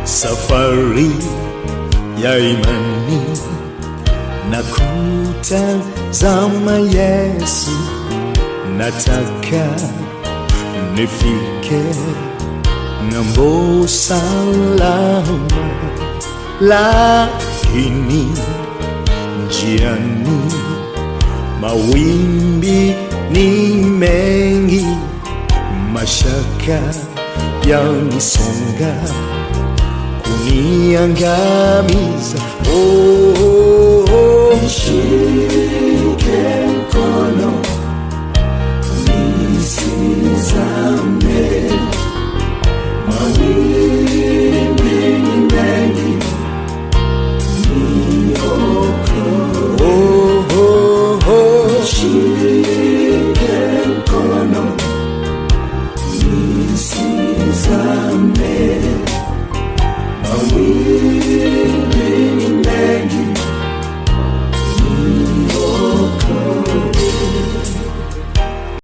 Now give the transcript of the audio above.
Safari ya imani na kutazama Yesu, nataka nifike ng'ambo salama, lakini njiani mawimbi ni mengi, mashaka yanisonga kuniangamiza. Oh, oh, oh. Nishike mkono nisizame, mawimbi ni mengi, niokoe. Oh, oh, oh. Nishike mkono nisizame, mawimbi